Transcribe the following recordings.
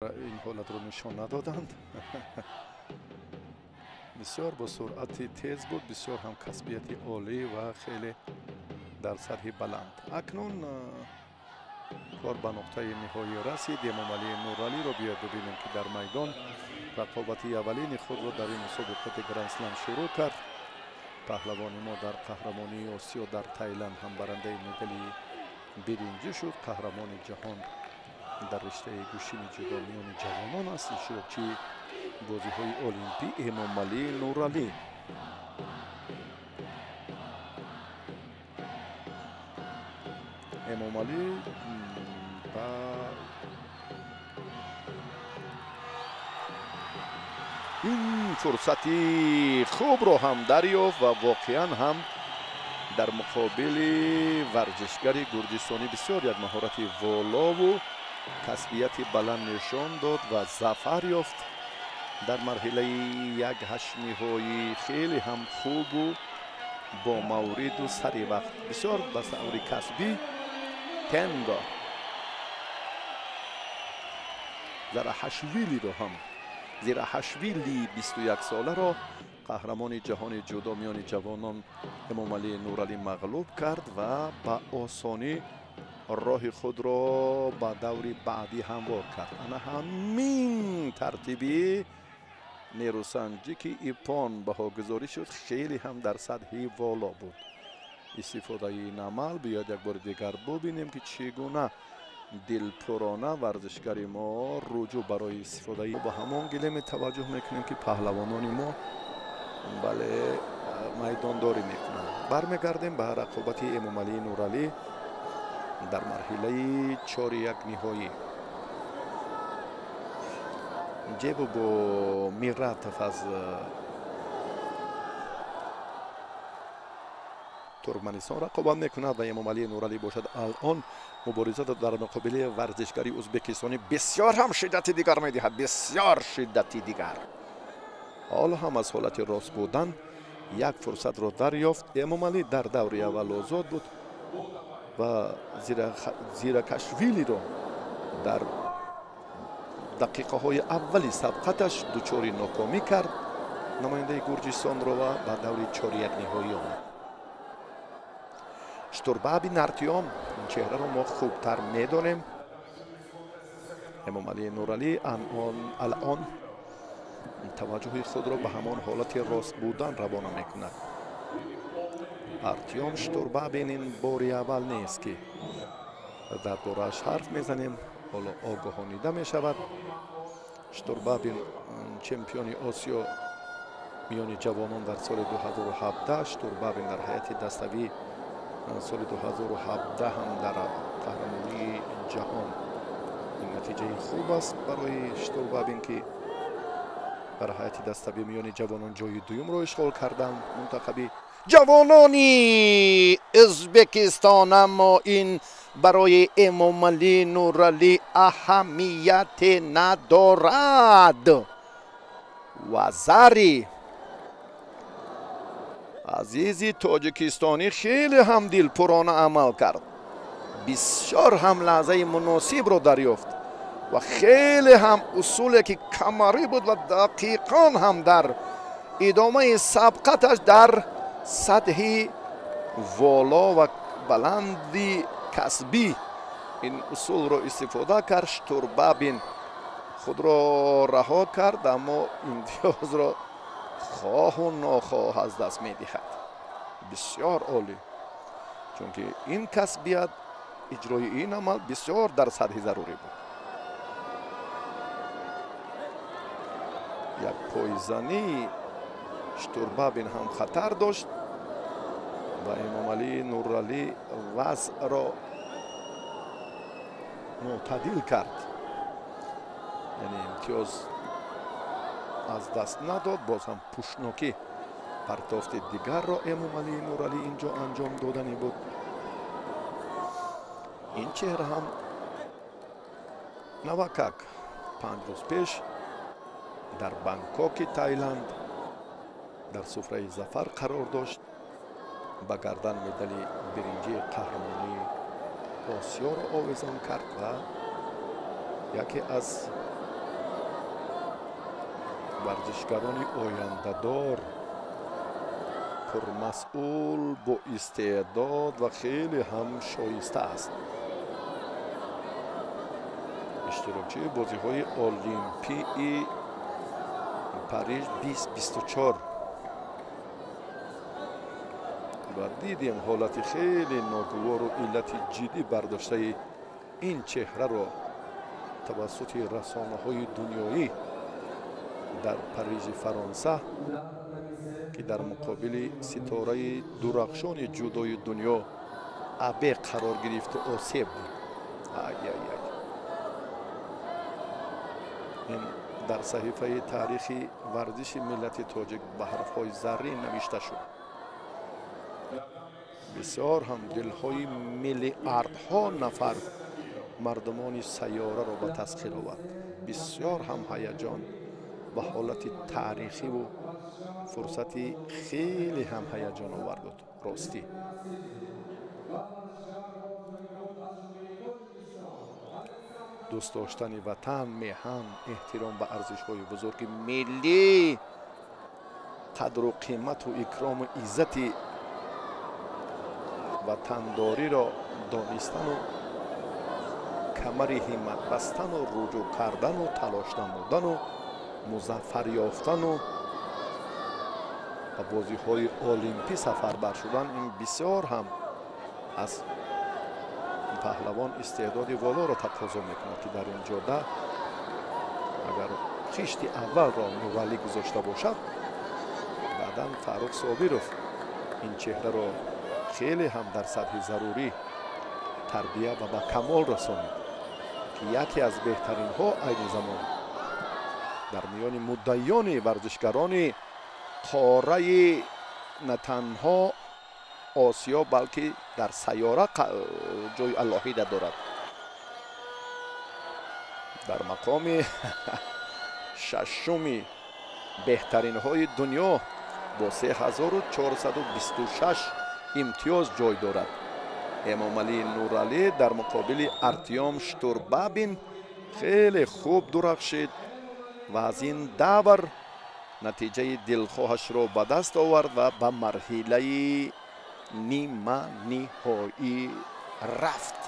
Ин ҳолатро нишон надоданд. Бисёр бо суръати тез буд, бисёр ҳам касбияти олӣ ва хеле дар сатҳи баланд. Акнун кор ба нуқтаи ниҳоӣ расид. Эмомалӣ Нуралиро биёед бибинем, ки дар майдон рақобати аввалини худро дар ин мусобиқоти Гранд-слам шурӯъ кард. Паҳлавони мо дар қаҳрамонии Осиё дар Таиланд ҳам барандаи медали биринҷӣ шуд. Қаҳрамони ҷаҳон дар риштаи гӯштини ҷудо миёни ҷавонон аст. Иштирокчии бозиҳои олимпӣ Эмомалӣ Нуралӣ. Эмомалӣ ба ин фурсати хубро ҳам дарёфт ва воқеан ҳам дар муқобили варзишгари гурҷистонӣ бисёр як маҳорати волову касбияти баланд нишон дод ва зафар ёфт. Дар марҳилаи як ҳаштниҳоӣ хеле ҳам хубу бо мавриду сари вақт, бисёр ба саври касбӣ тенго Зарахашвилиро ҳам, Зираҳашвили 21 соларо қаҳрамони ҷаҳони ҷудо миёни ҷавонон Эмомалӣ Нуралӣ мағлуб кард ва ба осонӣ роҳи худро ба даври баъдӣ ҳамвор кард. Ана ҳамин тартиби нерӯсанҷӣ, ки иппон баҳогузорӣ шуд, хеле ҳам дар сатҳи воло буд истифодаи ин амал. Биёед, як бори дигар бубинем, ки чӣ гуна дилпурона варзишгари мо руҷӯъ барои истифодаи ба ҳамон гилеме таваҷҷӯҳ мекунем, ки паҳлавонони мо, бале, майдондорӣ мекунанд. Бармегардем ба рақобати Эмомалӣ Нуралӣ дар марҳилаи чори як ниҳоӣ. Ҷебу бо Миратов аз Туркманистон рақобат мекунад ва Эмомалӣ Нуралӣ бошад, алон мубориза дар муқобили варзишгари ӯзбекистонӣ бисёр ҳам шиддати дигар медиҳад, бисёр шиддати дигар. Ҳоло ҳам аз ҳолати рост будан як фурсатро дарёфт Эмомалӣ. Дар даври аввал озод буд ва Зиракашвилиро дар дақиқаҳои аввали сабқаташ дучори нокомӣ кард намояндаи Гурҷистонро ва ба даври чоряк ниҳоӣ омад. Штурбабин Артём, ин чеҳраро мо хубтар медонем. Эмомалӣ Нуралӣ алон таваҷҷӯҳи худро ба ҳамон ҳолати рост будан равона мекунад. Артём Штурбабин, ин бори аввал нест, ки дар борааш ҳарф мезанем, ҳоло огоҳонида мешавад. Штурбабин чемпиони Осиё миёни ҷавонон дар соли 2017, Штурбабин дар ҳайати даставӣ соли 2017 ҳам дар қаҳрамонии ҷаҳон. Ин натиҷаи хуб аст барои Штурбабин, ки дар ҳайати даставӣ миёни ҷавонон ҷои дуюмро ишғол карданд мунтахаби ҷавонони Ӯзбекистон. Аммо ин барои Эмомалӣ Нуралӣ аҳамияте надорад. Вазари азизи тоҷикистонӣ хеле ҳам дилпурона амал кард, бисёр ҳам лаҳзаи муносибро дарёфт ва хеле ҳам усуле, ки камарӣ буд ва дақиқан ҳам дар идомаи сабқаташ дар сатҳи воло ва баланди касбӣ ин усулро истифода кард. Штурбабин худро раҳо кард, аммо имтиёзро хоҳу нохоҳ аз даст медиҳад. Бисёр олӣ, чунки ин касбият, иҷрои ин амал бисёр дар сатҳи зарурӣ буд. Як пойзании Штурбабин ҳам хатар дошт ва Эмомалӣ Нуралӣ вазъро мӯътадил кард, яъне имтиёз аз даст надод. Боз ҳам пушнокӣ партофти дигарро Эмомалӣ Нуралӣ ин ҷо анҷом додани буд. Ин чеҳра ҳам навакак 5 рӯз пеш дар Бангкоки Таиланд дар суфраи зафар қарор дошт, ба гардан медали биринҷии қаҳрамонии Осиёро овезон кард ва яке аз Варзишгарони ояндадор, пурмасъул, бо истеъдод ва хеле ҳам шоиста аст. Иштирокчии бозиҳои Олимпии Париж 2024 ва дидем ҳолати хеле ногувору иллати ҷиддӣ бардоштаи ин чеҳраро тавассути расонаҳои дунёӣ дар Парижи Фаронса, ки дар муқобили ситораи дурахшони ҷудои дунё Абе қарор гирифту осеб дид. Ай-ай-ай, ин дар саҳифаи таърихи варзиши миллати тоҷик ба ҳарфҳои заррин навишта шуд. Бисёр ҳам дилҳои миллиардҳо нафар мардумони сайёраро ба тасхир овард. Бисёр ҳам ҳаяҷон ба ҳолати таърихиву фурсати хеле ҳам ҳаяҷоновар буд. Ростӣ дӯст доштани ватан, меҳан, эҳтиром ба арзишҳои бузурги миллӣ, қадру қимату икрому иззати ватандориро донистану камари ҳиммат бастану руҷӯъ кардану талош намудану музаффар ёфтану ба бозиҳои олимпӣ сафарбар шудан, ин бисёр ҳам аз паҳлавон истеъдоди волоро тақозо мекунад, ки дар ин ҷода агар хишти аввалро Нуралӣ гузошта бошад, баъдан Фаррух Собиров ин чеҳраро хеле ҳам дар сатҳи зарурӣ тарбия ва ба камол расонид, ки яке аз беҳтаринҳо айни замон дар миёни муддаиёни варзишгарони қораи на танҳо Осиё, балки дар сайёра ҷои алоҳида дорад. Дар мақоми шашуми беҳтаринҳои дунё бо 3426 имтиёз ҷой дорад. Эмомалӣ Нуралӣ дар муқобили Артём Штурбабин хеле хуб дурахшид ва аз ин давр натиҷаи дилхоҳашро ба даст овард ва ба марҳилаи ниманиҳоӣ рафт.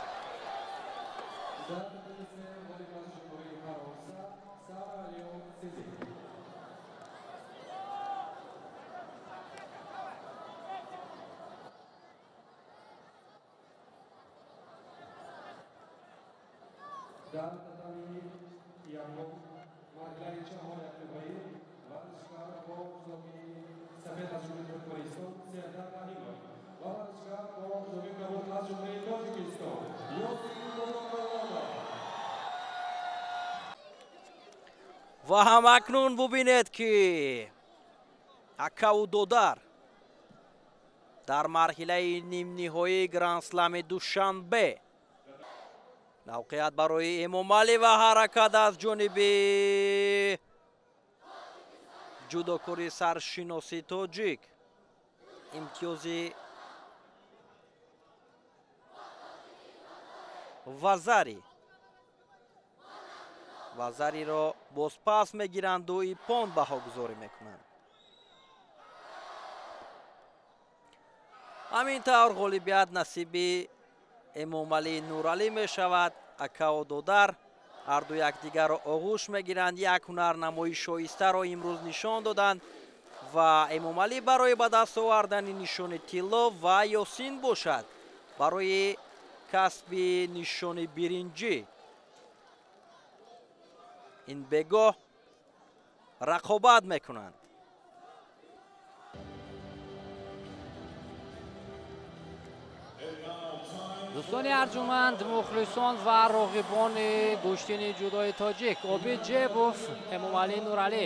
Ва ҳамакнун бубинед, ки акаву додар дар марҳилаи нимниҳоии Гранд-слами Душанбе мавқеият барои Эмомалӣ ва ҳаракат аз ҷониби ҷудокори саршиноси тоҷик. Имтиёзи вазари вазариро бозпас мегиранду ипон баҳогузорӣ мекунанд. Ҳамин тавр ғолибият насиби Эмомалӣ Нуралӣ мешавад. Акао додар ҳарду якдигарро оғӯш мегиранд. Як ҳунарнамои шоистаро имрӯз нишон доданд ва Эмомалӣ барои ба даст овардани нишони тилло ва Ёсин бошад барои касби нишони биринҷӣ. Ин бегоҳ рақобат мекунанд. Дӯстони арҷуманд, мухлисон ва роғибони гӯштини ҷудои тоҷик, Обид Ҷебов, Эмомалӣ Нуралӣ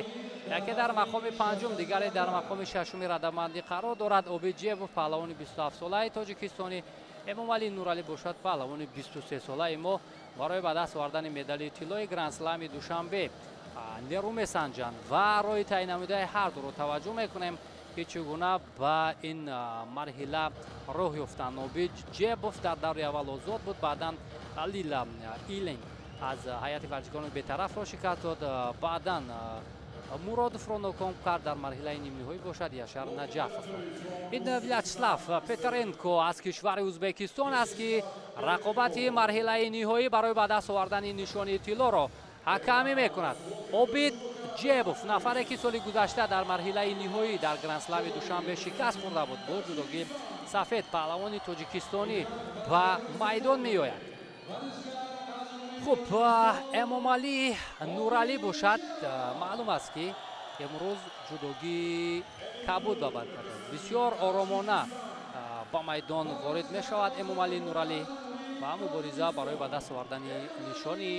яке дар мақоми панҷум, дигаре дар мақоми шашуми радабандӣ қарор дорад. Обид Ҷебов паҳлавони 27-солаи тоҷикистонӣ, Эмомалӣ Нуралӣ бошад паҳлавони 23-солаи мо барои ба даст овардани медали тиллои Гранд-слами Душанбе нерӯ месанҷанд ва роҳи таъиннамудаи ҳар дуро таваҷҷӯҳ мекунем, ки чӣ гуна ба ин марҳила роҳ ёфтанд. Обид Ҷебов дар даври аввал озод буд, баъдан Лила Илен аз ҳайати варзишгарони бетарафро шикаст дод, баъдан Муродовро ноком кард, дар марҳилаи нимниҳоӣ бошад Яшар Наҷафовро. Ин Вячеслав Петренко аз кишвари Ӯзбекистон аст, ки рақобати марҳилаи ниҳоӣ барои ба даст овардани нишони тиллоро ҳакамӣ мекунад. Обид Ҷебов, нафаре ки соли гузашта дар марҳилаи ниҳоӣ дар Грандслами Душанбе шикаст хӯрда буд, бо ҷудогии сафед паҳлавони тоҷикистонӣ ба майдон меояд. Хуб, Эмомалӣ Нуралӣ бошад, маълум аст, ки имрӯз ҷудогии кабуд ба бар кардааст. Бисёр оромона ба майдон ворид мешавад Эмомалӣ Нуралӣ ва мубориза барои ба даст овардани нишони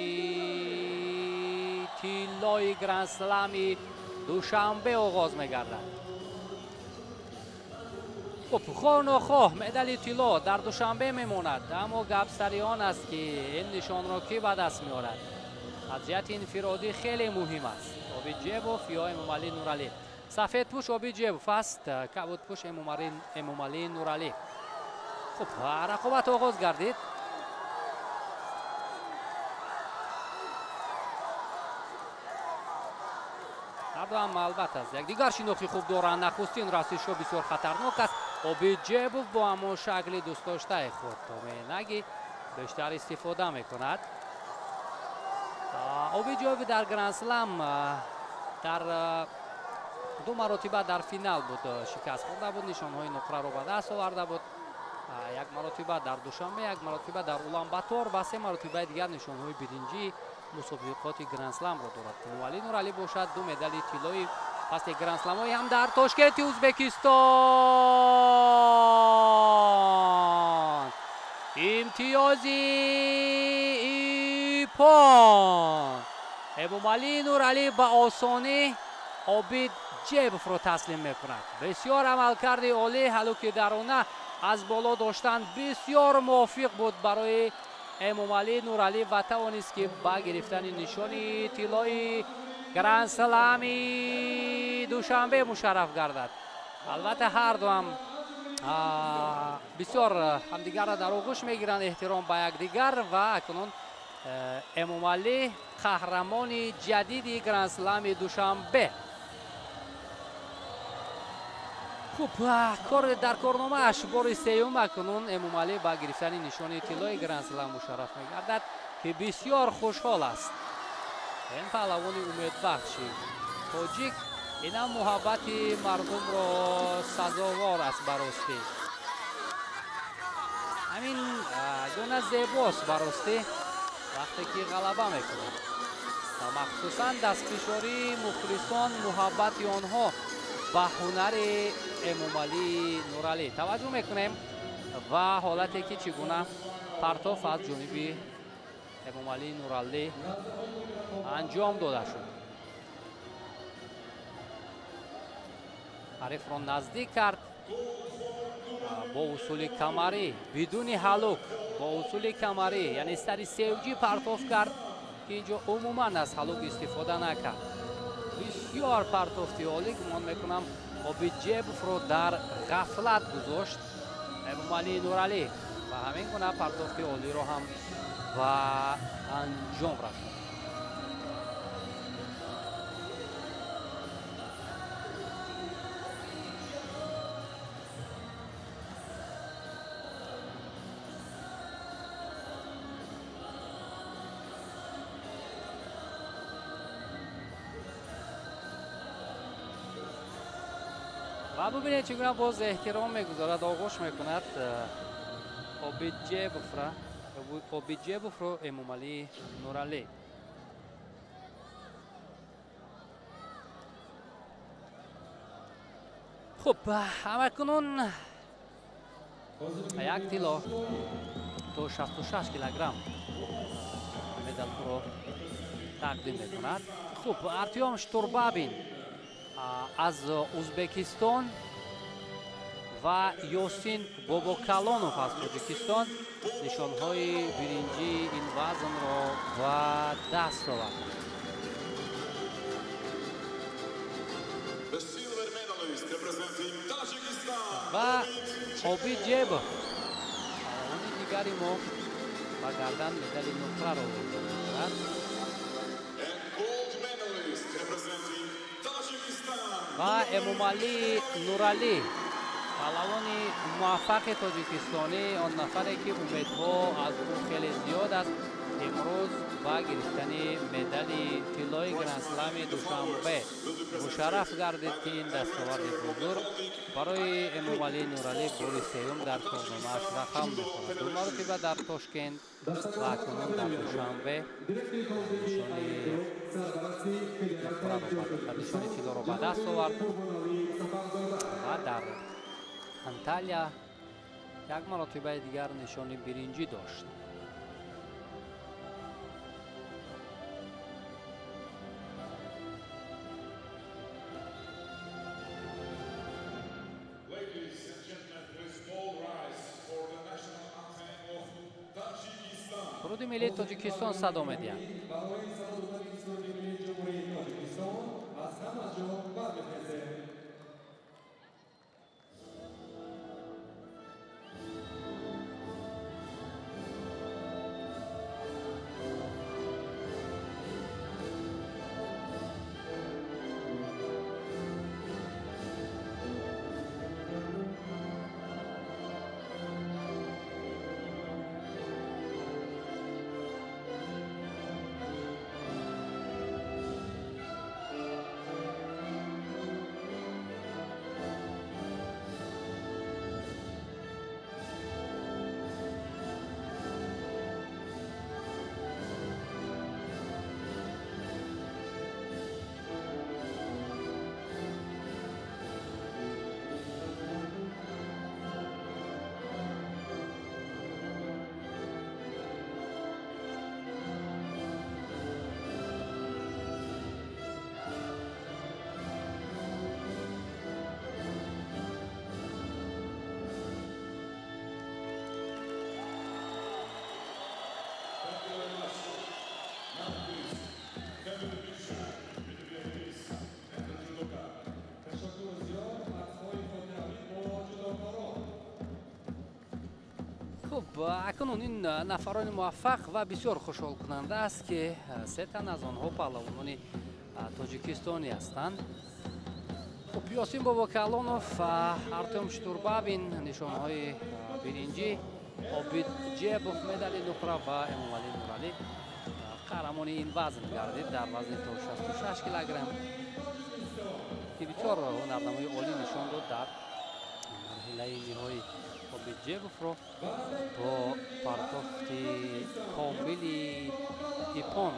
тиллои Грандслами Душанбе оғоз мегардад. Хуб, хоҳ нохоҳ медали тилло дар Душанбе мемонад, аммо гап сари он аст, ки ин нишонро кӣ ба даст меорад. Аз ҷиҳати инфиродӣ хеле муҳим аст. Обид Ҷебов ё Эмомалӣ Нуралӣ. Сафедпӯш Обид Ҷебов аст, кабудпӯш Эмомалӣ Нуралӣ. Хуб, рақобат оғоз гардид. Ҳарду ҳам албатта аз якдигар шинохти хуб доранд. Нахустин расишҳо бисёр хатарнок аст. Обид Ҷебов бо ҳамон шакли дӯстдоштаи худ томенаги бештар истифода мекунад. Обид Ҷебов дар Грандслам дар ду маротиба дар финал буд, шикаст хӯрда буд, нишонҳои нуқраро ба даст оварда буд. Як маротиба дар Душанбе, як маротиба дар Уланбатор ва се маротибаи дигар нишонҳои биринҷии мусобиқоти Грандсламро дорад. Эмомалӣ Нуралӣ бошад ду медали тиллои пасти Грандсламҳои ҳам дар Тошкенти Ӯзбекистон. Имтиёзи иппон. Эмомалӣ Нуралӣ ба осонӣ Обид Ҷебовро таслим мекунад. Бисёр амалкарди олӣ, ҳалуки дарона аз боло доштан бисёр мувофиқ буд барои Эмомалӣ Нуралӣ ва тавонист, ки ба гирифтани нишони тиллои Грандслами Душанбе мушарраф гардад. Албатта ҳарду ҳам бисёр ҳамдигарро дар оғӯш мегиранд, эҳтиром ба якдигар, ва акнун Эмомалӣ қаҳрамони ҷадиди Грандслами Душанбе. Хуб, кор дар корномааш бори сеюм акнун Эмомалӣ ба гирифтани нишони тиллои Грандслам мушарраф мегардад, ки бисёр хушҳол аст. Ин паҳлавони умедбахши тоҷик инам муҳаббати мардумро сазовор аст баростӣ. Ҳамин гуна зебост баростӣ вақте ки ғалаба мекунад. Махсусан дастфишории мухлисон, муҳаббати онҳо ба ҳунари Эмомалӣ Нуралӣ. Таваҷҷӯҳ мекунем ва ҳолате ки чӣ гуна партоф аз ҷониби Эмомалӣ Нуралӣ анҷом дода шуд. Ҳарифро наздик кард бо усули камарӣ, бидуни ҳалук, бо усули камарӣ, яъне сари севҷӣ партоф кард, ки инҷо умуман аз ҳалук истифода накард. Бисёр партофти олӣ, гумон мекунам Обид Ҷебовро дар ғафлат гузошт Эмомалӣ Нуралӣ ва ҳамин гуна партофти олиро ҳам ба анҷом расонд. Ва бубинед, чӣ гуна боз эҳтиром мегузорад, оғӯш мекунад Обид Ҷебовро Эмомалӣ Нуралӣ. Хуб, ҳамакунун як тилло то 66 килограмм медалҳоро тақдим мекунад. Хуб, Артём Штурбабин аз Ӯзбекистон ва Ёсин Бобокалонов аз Тоҷикистон нишонҳои биринҷии ин вазнро ба даст оварданд. Ва Обид Ҷебов, паҳлавони дигари мо, ба гардан медали нуқраро мекунад. Ва Эмомалӣ Нуралӣ, паҳлавони муваффақи тоҷикистонӣ, он нафаре ки умедҳо аз ӯ хеле зиёд аст, имрӯз ба гирифтани медали тиллои грандслами Душанбе мушарраф гардид, ки ин дастоварди бузург барои Эмомалӣ Нуралӣ бори сеюм дар корномааш рақам мехӯрад. Ду маротиба дар Тошкент ва акнун дар Душанбе нишони тиллоро ба даст овард ва дар Анталия як маротибаи дигар нишони биринҷӣ дошт. Суруди миллии Тоҷикистон садо медиҳад. Хуб, акнун ин нафарони муваффақ ва бисёр хушҳолкунанда аст, ки се тан аз онҳо паҳлавонони тоҷикистонӣ ҳастанд. Хуб, Ёсин Бобокалонов, Артем Штурбабин нишонҳои биринҷӣ, Обид Ҷебов медали нуқра ва Эмомалӣ Нуралӣ қаҳрамони ин вазн гардид дар вазни то 66 килограмм, ки бисёр ҳунарнамои олӣ нишон дод дар марҳилаи ниҳоӣ. Обид Ҷебовро бо партофти комили ипон